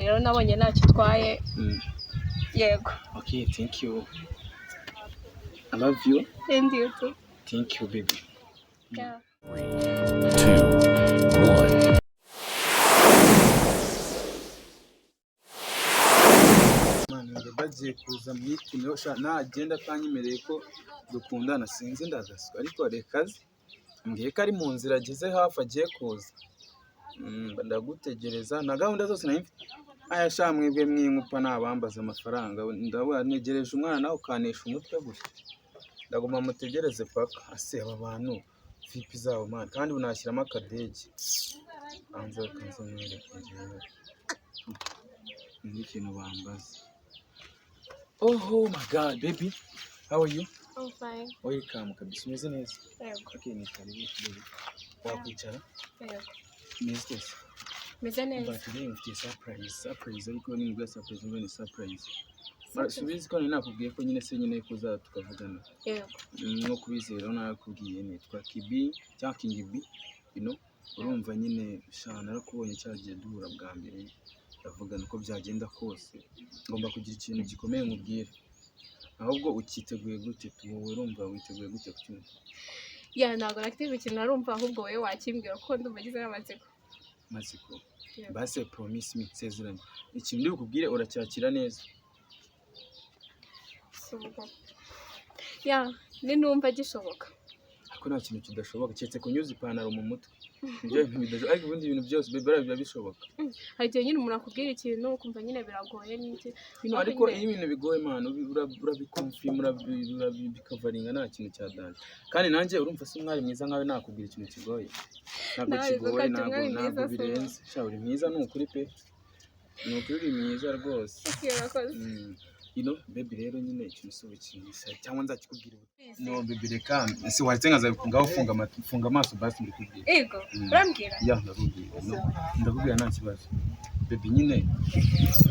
Rero nabonye ntacyo utwaye. Yego. Okay, thank you. I love you. And you too. Thank you, baby. Yeah. 2, 1. Mwana, bagiye kuza mwitumeho sha, nagenda atanyemereye ko dukundana sinzi ndagaswa, ariko reka aze, ambwiye ko ari mu nzira, ageze hafi, agiye kuza. Ndagutegereza na gahunda zose nari mfite. Aya sha, mwebwe mwinkupa nabambaza amafaranga, ndabona ntegereje umwana nawe ukanesha umutwe gutya, ndaguma mutegereze paka ase. Aba bantu vipi zabo man, kandi bunashyiramo akadege hanze kanze mwereke njyewe ni ikintu bambaza. Oh my God, baby, how are you? I'm fine. Welcome kabisa, umeze neza? Yego. Okay, ni karibu baby, wakwicara. Yego. Umeze neza? Meze neza. But today mfitiye surprise, surprise, ariko ni bwa surprise ngo ni surprise. Subizi ko nari nakubwiye ko nyine se nyine kuza tukavugana. Yego. Nko kubizera narakubwiye, nitwa Kibi cyangwa King B, you know, urumva nyine sha narakubonye cyagiye duhura bwa mbere, ndavugana uko byagenda kose ngomba kugira ikintu gikomeye nkubwira. Ahubwo ukiteguye gute? Wowe urumva witeguye gute kucyumva? Yeah, ntabwo nakitive ikintu narumva, ahubwo wowe wakimbwira kuko ndumva ngize n'amatsiko. Matsiko? Yego. Base promise me, nsezeranye, ikintu ndi bukubwire uracyakira neza. Si ubwo. Yeah, ni numva gishoboka. Ariko nta kintu kidashoboka keretse kunyuza ipantaro mu mutwe, ibyo bintu bidashoboka, ariko ubundi ibintu byose bibera biba bishoboka. Hari igihe nyine umuntu akubwira ikintu ukumva nyine biragoye n'iki. No, ariko iyo ibintu bigoye man, urabiconfirma, urabikavaringa, nta kintu cya danger. Kandi nanjye urumva se umwari mwiza nkawe nakubwira ikintu kigoye? Ntabwo Nawe kigoye. uvuga ati Ntabwo umwari mwiza ntabwo si ubu. birenze sha, uri mwiza, ni ukuri pe, ni ukuri uri mwiza rwose. Okay, urakoze. You know, baby, rero nyine ikintu si ubukinisha cyangwa nzakikubwira ubu. No baby, reka ese waretse nkazabikungaho, funga amatwi, funga amaso basi mbikubwire. Ego. Urambwira? Yeah, ndakubwira, no ndakubwira, nta kibazo baby. Nyine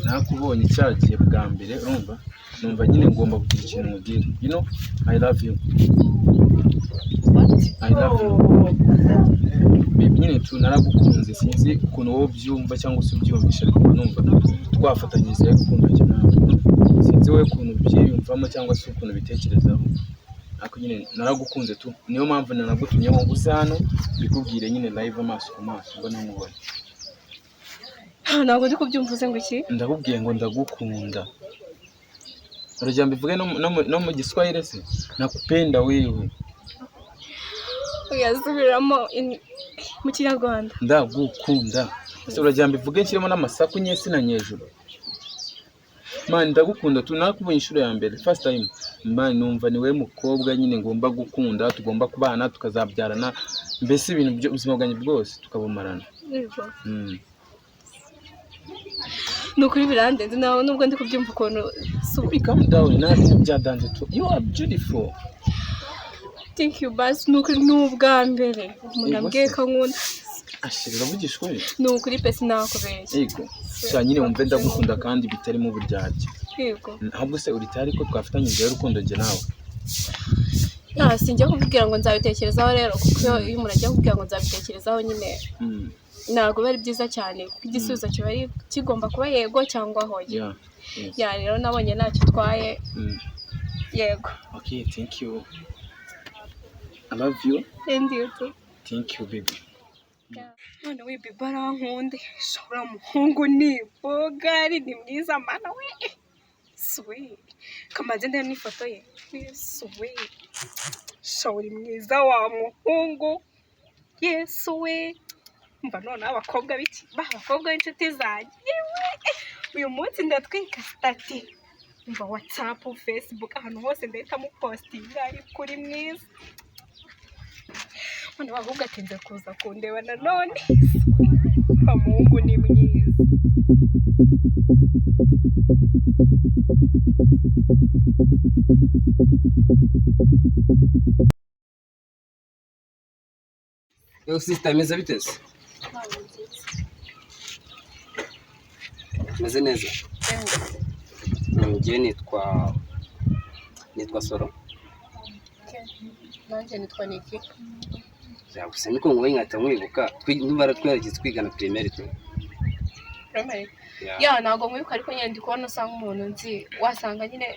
nakubonye cyagiye bwa mbere, urumva numva nyine ngomba kugira ikintu mubwira. You know, I love you. I love you, baby. Nyine tu naragukunze, sinzi ukuntu wowe ubyumva cyangwa se ubyumvisha, ariko mba numva twafatanyiriza gukunda njye nawe. Sinzi wowe ukuntu ubyiyumvamo cyangwa se ukuntu ubitekerezaho, ariko nyine naragukunze tu, niyo mpamvu nanagutumyeho ngo uze hano mbikubwire nyine live, amaso ku maso, mbona nkubona. Ntabwo ndi kubyumva, uze ngo iki? Ndakubwiye ngo ndagukunda. Urugero mbivuge no mu Giswahili se? Nakupenda wewe. Uyasubiramo mu Kinyarwanda. Ndagukunda. Ese uragira mbivuge nshyiremo n'amasaku nyesi na nyejuru? Man, ndagukunda tu, nakubonye inshuro ya mbere, first time man, numva ni wowe mukobwa nyine ngomba gukunda, tugomba kubana, tukazabyarana, mbese ibintu by'ubuzima bwanjye bwose tukabumarana. Yego. Ni ukuri birandenze nawe, nubwo ndi kubyumva ukuntu si ubu. Baby, calm down, nta bintu bya danger tu, you are beautiful. Thank you. Basi ni ukuri ni ubwa mbere umuntu Yego ambwiye se. ko ankunda. Ashira, uravugisha ukuri? Ni ukuri pe, sinakubeshya. Yego sha, nyine wumve ndagukunda kandi bitarimo uburyarya. Yego. Ahubwo se uri tayari ko twafatanya inzira y'urukundo njye nawe? Ah, sinjya kukubwira ngo nzabitekerezaho rero, kuko iyo umuntu agiye kukubwira ngo nzabitekerezaho nyine ntabwo biba ari byiza cyane, kuko igisubizo kiba ari kigomba kuba yego cyangwa hoya. Yeah. Yes. Yeah, rero nabonye ntacyo utwaye. Yego. Okay, thank you. I love you. And you too. Thank you, baby. None we biba arankunde shobora, muhungu ni bogari, ni mwiza mana we, swe kamanze ndebe n'ifoto ye, swe shobora, mwiza wa muhungu, yesu we. Mba noneho abakobwa b'iki ba abakobwa b'inshuti zanjye, yewe, uyu munsi ndatwika status, mva WhatsApp, Facebook, ahantu hose ndahita mupostinga, ariko uri mwiza. None ahubwo atinze kuza kundeba nanone, muhungu ni mwiza. Yo sister, meze bite se? Meze neza. Njye nitwa Soro. Nanjye nitwa Niki. Ya, gusa niko nguye nkahita nkwibuka. Nibara twerageze twigana primaire tu. Primary? Yeah. Yeah, ntabwo nkwibuka, ariko nyine ndi kubona usa nk'umuntu nzi, wasanga nyine,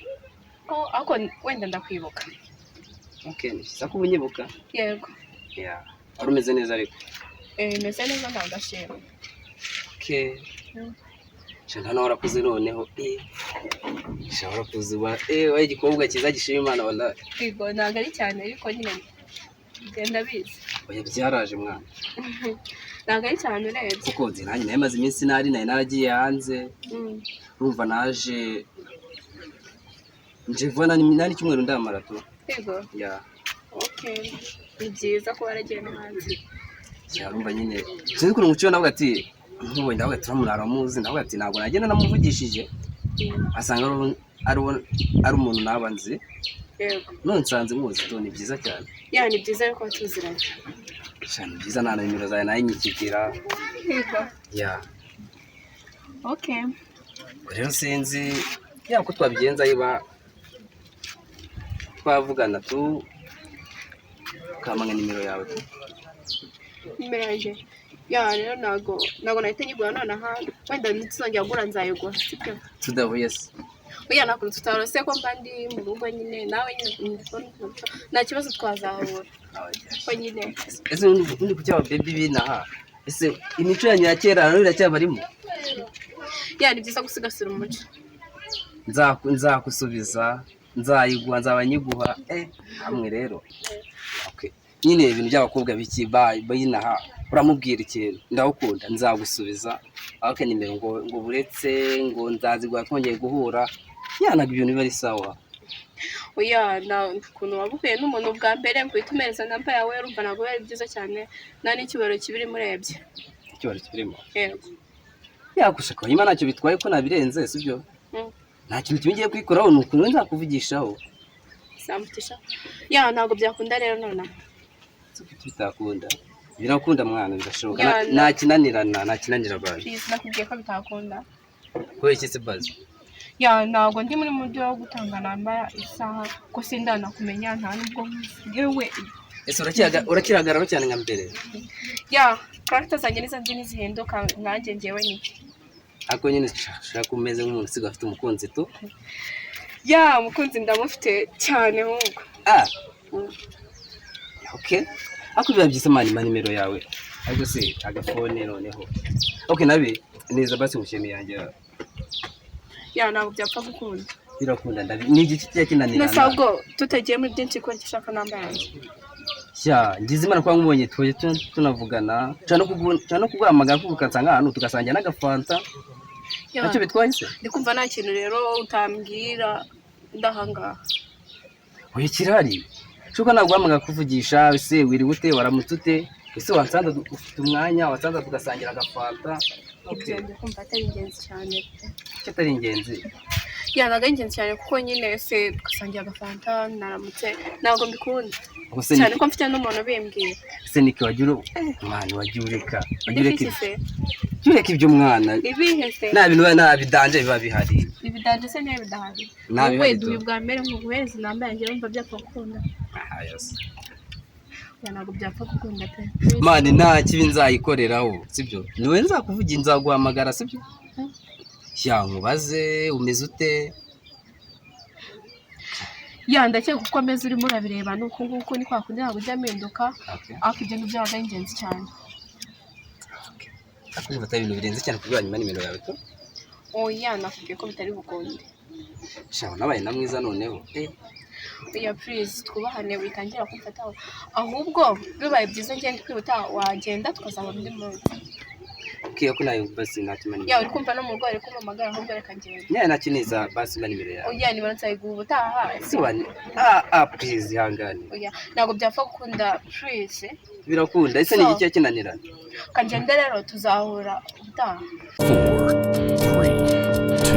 oh, ariko wenda ndakwibuka. Okay, ni byiza ko ubunyibuka. Yego. Yeah. Wari umeze neza ariko? Eh, meze neza, ndagashima. Okay. Sha, nawe warakuze noneho. Sha, warakuze wa wabaye igikobwa cyiza gishima Imana, wallahi. Yego, ntabwo ari cyane, ariko nyine bigenda biza. Oya, byaraje mwana. Ntabwo ari cyane urebye. Kuko nzi nanjye nari maze iminsi nari naragiye hanze. Urumva naje nje vuba, nari icyumweru ndamara tu. Yeah. Okay, ni byiza kuba waragiye no hanze. Yeah, urumva nyine sinzi ukuntu nguciye, navuga ati nkubonye, ndavuga ati uriya aramuzi, ndavuga ati ntabwo nagenda namuvugishije, asanga ari umuntu naba nzi. None nsanze muzi tu, ni byiza cyane. Yeah, ni byiza ariko tuziranye. Sha, ni byiza, nta na nimero zawe nayo nyikigira. Yeah. Ubwo rero sinzi yaba ko twabigenza, niba twavugana tu, ukampa nka nimero yawe tu. Nimero yanjye? Yeah, rero ntabwo nahita nyigura nonaha, wenda ntituzongera guhura nzayigura, sibyo? Tudahuye se? Oya, ntabwo tutarose ko mba ndi mu rugo nyine, nawe nyine nta kibazo, twazahura ko nyine. Ese ubundi kuki aba baby binaha, ese imico yanyu ya kera nayo iracyabarimo? Yeah, ni byiza gusigasira umuco. Nzakusubiza, nzayiguha, nzaba nyiguha hamwe rero. Okay. Nyine ibintu by'abakobwa biki binaha, uramubwira ikintu, ndawukunda, nzagusubiza, ariko nimero ngo buretse ngo nzaziguha twongeye guhura, yanaga ibintu biba ari sawa. Oya, nta ukuntu waba uhuye n'umuntu bwa mbere ngo uhite umuhereza namba yawe, urumva ntabwo biba ari byiza cyane, nta n'icyubahiro kibirimo urebye. Icyubahiro kirimo? Yego. Yagushaka nyuma ntacyo bitwaye ko nabirenze, sibyo? Mm. Nta kintu kimwe ngiye kwikoraho, ni ukuntu nzakuvugishaho. Samvugisha? Yeah, ntabwo byakunda rero nonaha. Si kuki bitakunda? Birakunda mwana, birashoboka. Yeah, Nta kinanirana, nta kinanira abantu. Please, nakubwiye ko bitakunda. Kubera iki se bazi? Yeah, ntabwo ndi muri mujyi wo gutanga namba isaha ko sindanakumenya, nta nubwo yewe. Ese urakihagararaho cyane nka mbere? Yeah, character zanjye nizo nzi, ntizihinduka, nanjye njyewe ni Ariko nyine ushaka ko umeze nk'umuntu usigaye afite umukunzi tu. Yeah, umukunzi ndamufite cyane ahubwo. Ah, okay, ariko biba byiza man, ma nimero yawe, ariko se agafone noneho. Okay, nabi neza basi ngushimiye yanjye. Yeah, ntabwo byapfa gukunda. Birakunda, ndabi ni igiki kijya kinanirana? Nese ahubwo tutagiye muri byinshi, ko ushaka namba yanjye? Yeah, ngize Imana kuba nkubonye, tujye tunavugana, nshobora no kuguhamagara kuko ukansanga ahantu tugasangira n'agafanta. Ntacyo bitwaye se? Ndi kumva nta kintu rero utambwira ndahangaha. Oya, kirahari, shuka naguhamagara kuvugisha, ese wiriwe ute, waramutse ute, ese wansanze ufite umwanya, wasanze tugasangira agafanta? Ibyo ndi kumva atari ingenzi cyane pe. Icyo atari ingenzi? Yeah, ntabwo ari ingenzi cyane, kuko nyine se tugasangira agafanta, naramutse, ntabwo mbikunda. Ubwo se Cyane ko mfite n'umuntu ubimbwira. Se niki, wagira mwana, wagiye ureka, wagiye ureka Ibiki ibyo se? Jya ureka ibyo mwana. Ibihe se? Nta bintu biba, nta bidanje biba bihari. Ibidanje se niyo bidahari? Nta Wowe bihari duhe tu. bwa mbere nkuguhereza inamba yanjye, wumva byapfa gukunda? Ah, yes. Yeah, ntabwo byapfa gukunda pe. Man, nta kibi nzayikoreraho, sibyo? Niwe nzakuvugira, nzaguhamagara, sibyo? Yeah, nkubaze umeze ute. Yeah, ndakeka uko ameze urimo urabireba, ni uku nguku, ni kwa kundi ntabwo ujya mpinduka. Ariko ibyo ngibyo biba ari ingenzi cyane. Ariko niba atari ibintu birenze cyane kubwira nyuma nimero yawe tu. Oya, nakubwiye ko bitari bukunde. Sha, nabaye na mwiza noneho. Oya, please, twubahane, witangira kumfataho. Ahubwo bibaye byiza ngenda kwihuta, wagenda tukazabona undi munsi. Ukiye ko nayo basi ntacyo nimero. Yeah, uri kumva no mu rugo ari kumpamagara, ahubwo reka ngende. Nyayo ntacyo niza basi mba nimero yawe. Oya, niba nzayiguha ubutaha. Si wani ah, please, ihangane. Oya, ntabwo byapfa gukunda, please. Birakunda, ese ni iki kinanirana? Kagende rero, tuzahura ubutaha. 4, 3,